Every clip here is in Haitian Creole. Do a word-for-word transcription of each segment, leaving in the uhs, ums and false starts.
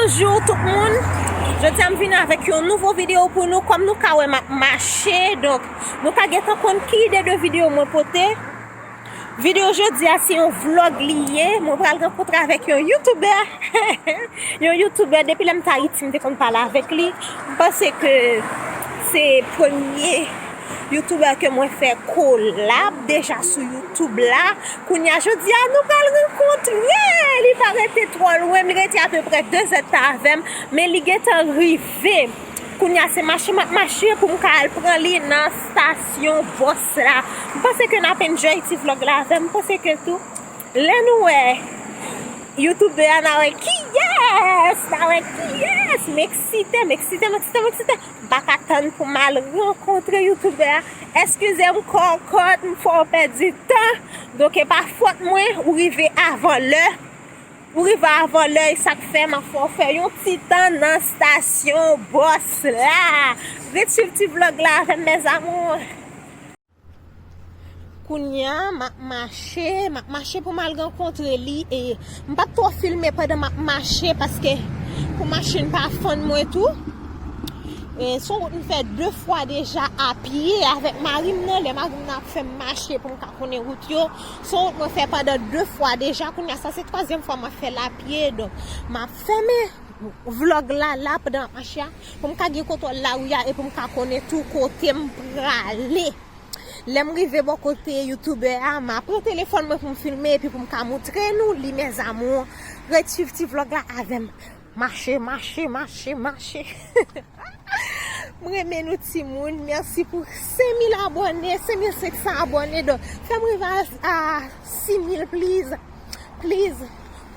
Bonjou tout moun. Jodi a m vin avèk yon nouvo videyo pou nou. Kòm nou ka wè m ap mache, donk nou ka gentan konn ki ide de videyo mwen pote. Videyo jodi a se yon vlòg li ye. Mwen pral rankontre avèk yon youtubè. Yon youtubè depi lè m t Ayiti m te konn pale avèk li. M panse ke se premye youtubè ke mwen fè kolab deja sou YouTube la. Kounye a jodi a nou pral rankontre. Li pa rete twò lwen, li rete apeprè de zèdtan avè m, men li gentan rive. Kounye a se mache m ap mache pou m ka al pran li nan stasyon bòs la. M panse ke n ap enjoy ti vlòg la avè m. M panse ke tou lè nou wè youtubè a, n a wè kiyès, n a wè kiyès. M eksite, m eksite, m eksite, m eksite. M pa ka tann pou m al rankontre youtubè a. Eskize m kòkòt, m fè w pèdi tan. Donk e pa fòt mwen, ou rive avan lè. Ou rive avan lè, e sa k fè m ap fè w fè yon ti tan nan stasyon bòs la. Ret swiv ti vlòg la avè m, mes amours. Kounye a, m ap mache, m ap mache pou m al rankontre li. E m p ap twò filme pandan m ap mache, paske pou machin pa fann mwen tou. E se yon wout m fè de fwa deja a pye avèk mari m nan. Lè mari m nan ap fè m mache pou m ka konnen wout yo. Se yon wout mwen fè pandan de fwa deja. Kounye a, sa se twazyèm fwa m ap fè l a pye. Donk, m ap fèmen vlòg la, la, pandan m ap mache a, pou m ka gen kontwòl lari a e pou m ka konnen tou kote m prale. Lè m rive bò kote youtubè a, m a pran telefòn mwen pou m filme epi pou m ka moutre nou li, mes amours. Ret swiv ti vlòg la avè m. Mache, mache, mache, mache. M renmen nou timoun. Mèsi pou senk mil abòne, senk mil senk san abòne. Donk, fè m rive a, a sis mil, please. Please,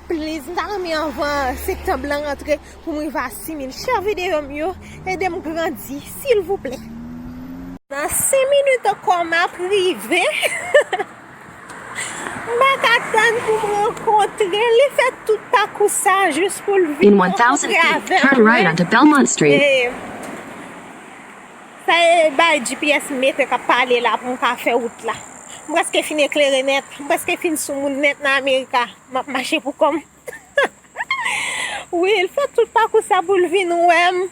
please, m ta renmen anvan septanm lan rantre pou m rive a sis mil. Share videyo m yo, ede m grandi, silvouplè. Nan senk minit ankò, m ap rive. M pa ka tann pou m rankontre l. Li fè tout pakou sa jis pou l vin rankontre avè mwen. In one thousand feet, turn right onto Belmont Street. E, sa e bay G P S mete k ap pale la pou m ka fè wout la. M prèske fin eklere nèt. M prèske fin sou moun nèt nan Amerika. M ap mache pou kò m. Wi, l fè tout pakou sa pou l vin wè m,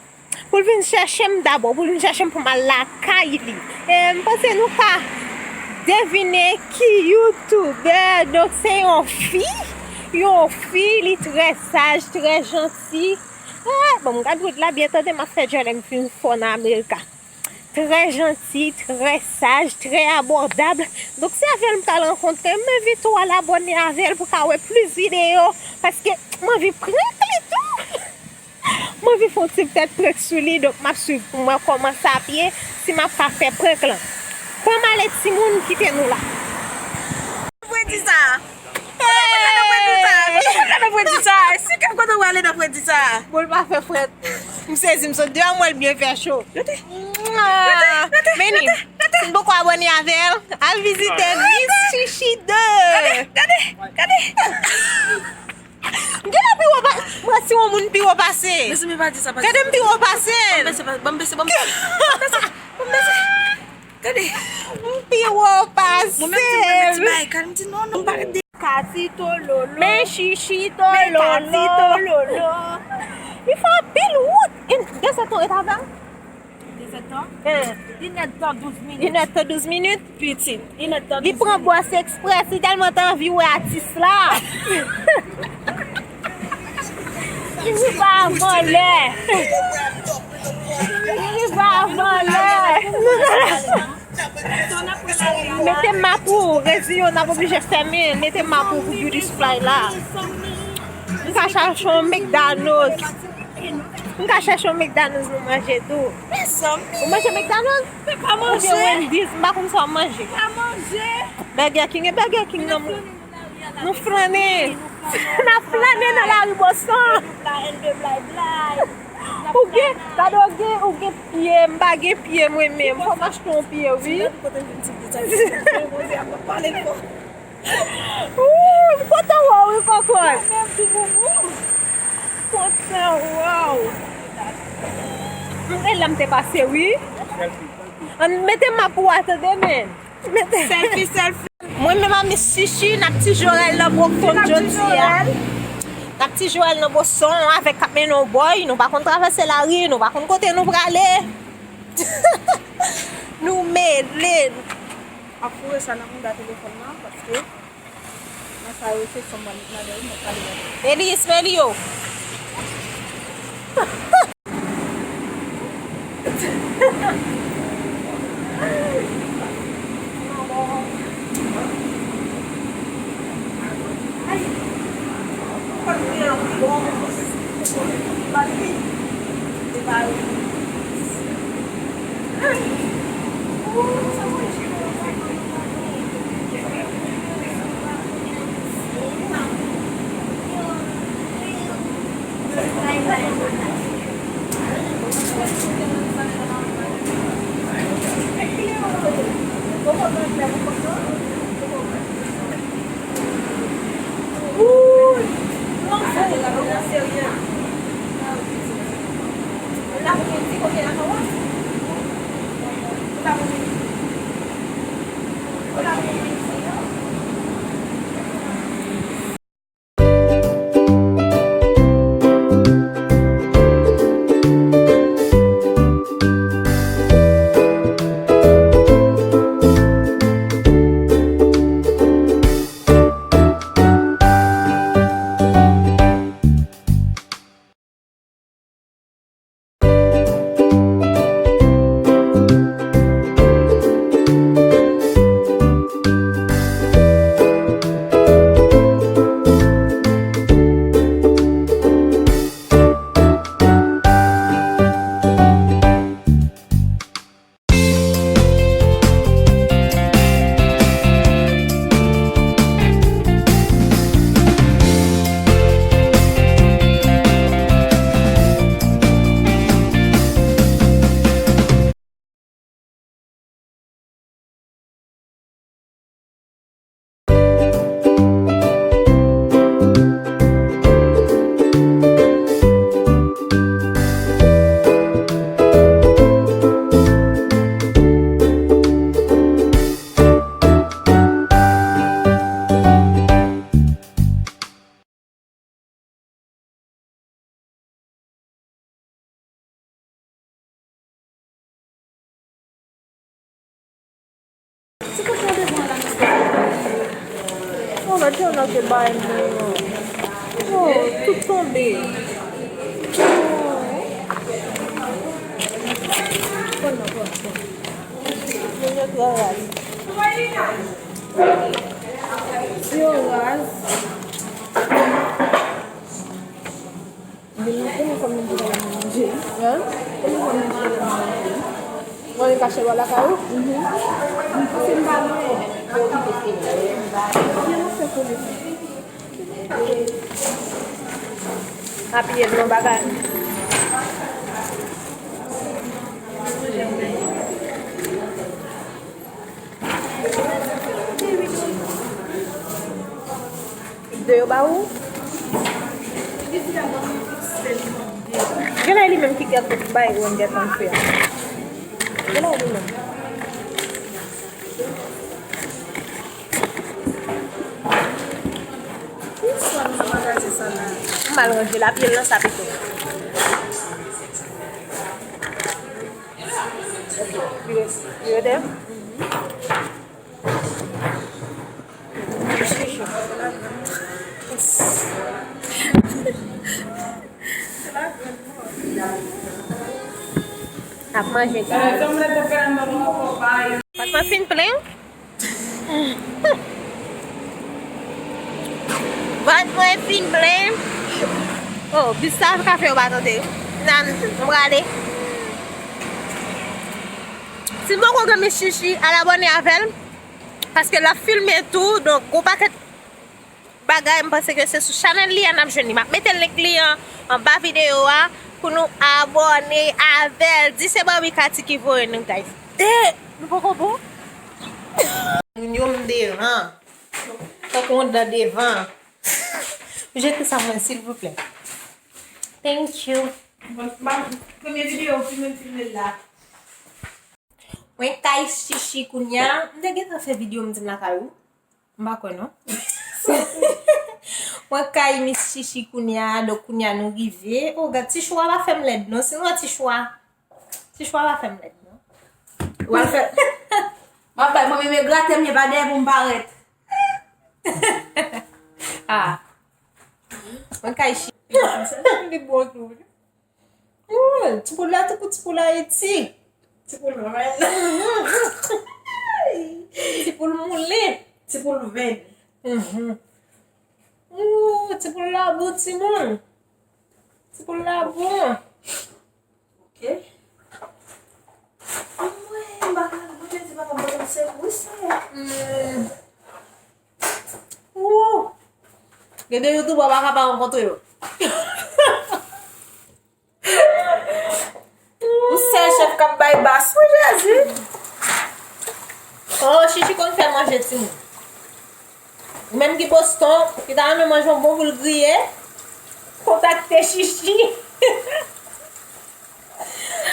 pou l vin chèche m dabò, pou l vin chèche m pou m al lakay li. E m panse nou ka devine ki youtubè. Donk, se yon fi, yon fi, li trè saj, trè janti. Ah, bon, m gad wout la byen, tande, m ap fè djòlè m fin fò nan Amerika. Trè janti, trè saj, trè abòdab. Donk, se avè l m pral rankontre. M envite w al abòne avè l pou w ka wè plis videyo. Paske m anvi prank li tou. M anvi fè yon ti tèt prank sou li. Donk, m ap swiv pou m wè kòman sa ap ye, si m ap ka fè prank lan. Pran m ale timoun, kite nou la. Fredi sa. Kote w prale nan fredi sa? Kote w prale nan fredi sa? Bon, l pa fè frèt. M sezi, m sot deyò, m wè l byen fè cho. Rete. Mwa. Rete, rete, Meni, rete, rete. Si n poko abòne avè l, al vizite Miss Chichi de. Gade, gade, gade. M genlè pi wo pa-, mwen si yon moun pi wo pase. Mezanmi, pa di sa, pa di sa. Gade m pi wo pase. Ban m bese, ban m bese, ban m bese. Ban m bese, ban m bese. Gade. M pi wo pase. Mwen menm di mwen mèt ti bay kal, m di non, non, m pa ret de. Kati tololo. Men chichi tololo. Men kati tololo. Li fè anpil wout. Gen sèt tan ou ret avè m? Gen sèt tan? Hein. Inèdtan douz minit. Inèdtan douz minit? Pitit. Inèdtan douz minit. Li pran bòs eksprès, li tèlman te anvi wè atis la. Li rive avan lè. Li rive avan lè. Mete m mapou, Rezi yo, n ap oblije fèmen. Mete m mapou pou beauty supply la. M ka chache yon McDonald's. M ka chache yon McDonald's nou manje tou. Mezanmi. Ou manje McDonald's? M pa manje. Oubyen Wendy's, m pa konn sa w manje. M pa manje. Burger King, e Burger King nan. Nou flannen. N ap flannen nan lari Boston. Ou gen, gade ou gen, ou gen pye, m pa gen pye mwen menm. Fò m achte yon pye, wi. Ooh, m kontan wè w, wi, kòkòt. Kontan wè w. M te la m te pase, wi. Ann mete m ap pou w atande, men. Selfie, selfie. Mwen menm ak Miss Chichi, n ap ti jorèl nan Brockton jodi a. N ap ti jwe al nan Boston avèk k ap mennen w bòy, nou pa konn travèse lari, nou pa konn kote nou prale. Nou mele. Ap foure sa nan mouda telefòn nan, paske nan sa yo se sòm mwen met ladan yo, mwen pale ladan. Elis, mele yo. Oh, gad jan nan te bay mwen. Oh, tout tonbe. Oh. Pran nan, pran, pran. Moun yo twò raz. Yo raz. Vin nan konnen kòm moun ki pa manje. Hein? Konnen kòm moun ki pa manje. Mwen vin kache bò lakay ou? Mhm. Paske m pa lwen. Vin nan fè konnen. Apye l nan bagay. De yo ba ou? Genlè li menm ki gen tout bay ou gentan fè a. Genlè li menm. M al ranje lapye l nan sa pito. Vire, vire dèyè. Ap manje. Vant mwen fin plen. Vant mwen fin plen. Oh, bis sa ka fè yo pa tande. Nan, m prale. Si n poko gen Miss Chichi, al abòne avè l. Paske l ap filme tou, donk, gon pakèt bagay, m panse ke se sou chanèl li a n ap jwenn li. M ap mete link li an, anba videyo a, pou nou abòne avè l. Di se Barbie Cathy ki voye nou, guys. E, nou poko bon? Moun yo m devan. Tankou yon dan devan. Jete sa mwen, silvouplè. Thank you. Bon, ba, premye videyo, filme, filme la. Mwen kay Chichi kounya. M te gentan fè videyo, m di m lakay ou. M pa kwè, non. Mwen kay Miss Chichi kounye a, donk kounye a nou rive. Oh, gad, ti chou a pa fè m lèd, non. Si nou wè ti chou a, ti chou a pa fè m lèd, non. W al fè. M ap bay mwen menm grate m, men pa dèyè pou m parèt. Ah. Mwen kay Chichi. Li bon tou. Ooh, ti poul la, ti poul, ti poul Ayiti. Ti poul ren. Ti poul moulen. Ti poul venn. Mhm. Ooh, ti poul la bon, timoun. Ti poul la bon. Ok. Anmwey, m pa ka, Bondye di papa m pote m sekou, wi, Senyè. Mm. Ooh. Gen de youtubè pa ka pa rankontre yo. Yon sèl chèf k ap bay bas, wi, Jezi. Oh, Chichi konn fè manje, timoun. Ou menm ki Boston, ki ta renmen manje yon bon poul griye, kontakte Chichi.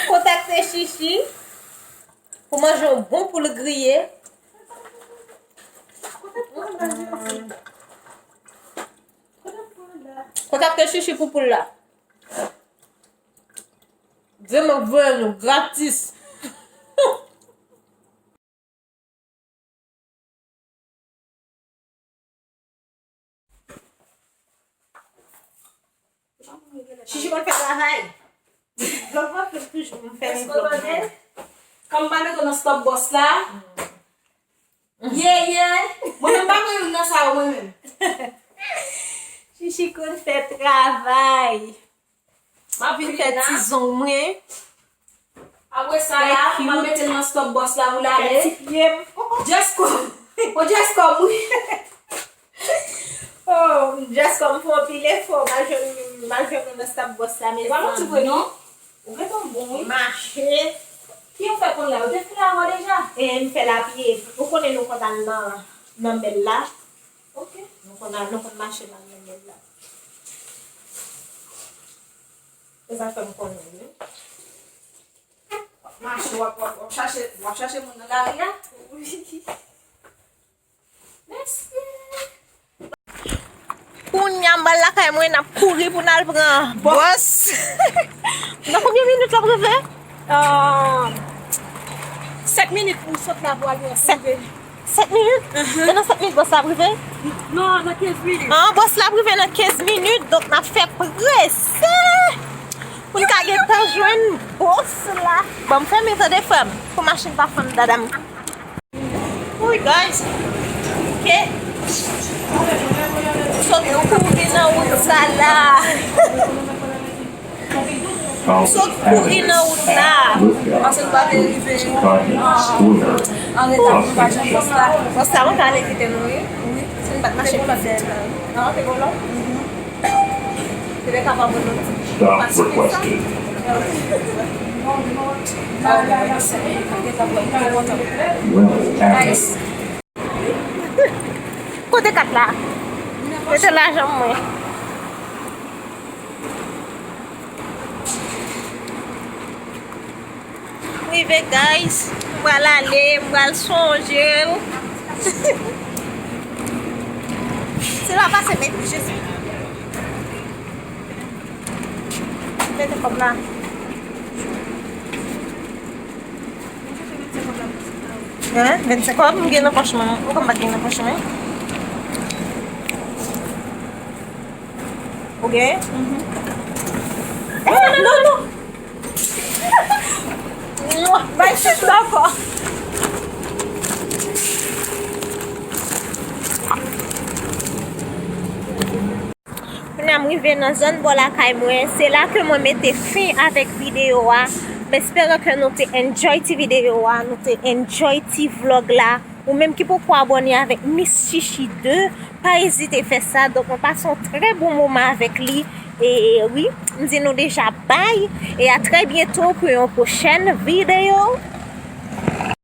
Kontakte Chichi pou manje yon bon poul griye. Kontakte Chichi pou poul la. Di mwen voye nou gratis. Chichi konn fè travay. Vlog mwen fè toujou, m fè vlog mwen. Kòm m pa mete w nan stop boss la. Ye, ye. Mwen menm pa konn youn nan sa yo, mwen menm. Chichi konn fè travay. M ap vin fè ti zong mwen. Apre sa la, m ap mete l nan stop boss la pou l ale. Fè ti pye m. Dress code. O dress code, wi. Oh, dress code, m fè anpil efò. M al jwenn, m al jwenn nou nan stop boss la, mezanmi. E pa manti vre, non. Ou gentan bon, wi. Mache. Ki ou fè konn la? Ou te fè la avan deja? E m fè l a pye. Ou konnen nou konn al nan, nan mèl la. Ok. Nou konn al, nou konn mache nan mèl la. Se sa k fè m konnen, wi. W ap mache, w ap, w ap, w ap chache, w ap chache moun nan lari a? Wi. Mèsi. Kounye a m pral lakay mwen, n ap kouri pou n al pran bòs. Nan konbyen minit l ap rive? Euh, sèt minit pou sot la pou al rive. Sèt minit? Mhm. E nan sèt minit bòs la ap rive? Non, nan kenz minit. Ah, bòs la ap rive nan kenz minit, donk n ap fè prese pou n ka gentan jwenn bòs la. Ban m fèmen tande frè m, pou machin pa fann dada m. Ui, guys. Ok. Sot kouri nan wout sa la. Sot kouri nan wout la. Paske nou pa te rive an reta pou pa jwenn bòs la. Bòs la, mwen ka ale kite nou, wi. Wi. Si nou pa t mache pi vit. Non, te bon lò. Mhm. Te kapab nou. Stop requested. Well acted. Kote kat la? Mete lajan mwen. Rive, guys. M pral ale, m pral sonje l. Se pa pase, men Jezi. Mete kòb la. Hein? Vennsenk kòb m gen nan pòch mwen. Ou konn m pa t gen nan pòch mwen? Ou gen? Mhm. Eh, non, non. Bay chich la ankò. Kounye a m rive nan zòn bò lakay mwen. Se la ke mwen mete fen avèk videyo a. M espere ke nou te enjoy ti videyo a, nou te enjoy ti vlog la. Ou menm ki poko abòne avèk Miss Chichi de, pa ezite fè sa. Donk, mwen pase yon trè bon moman avèk li. E wi, m di nou deja bay. E a trè byento pou yon pwochèn videyo.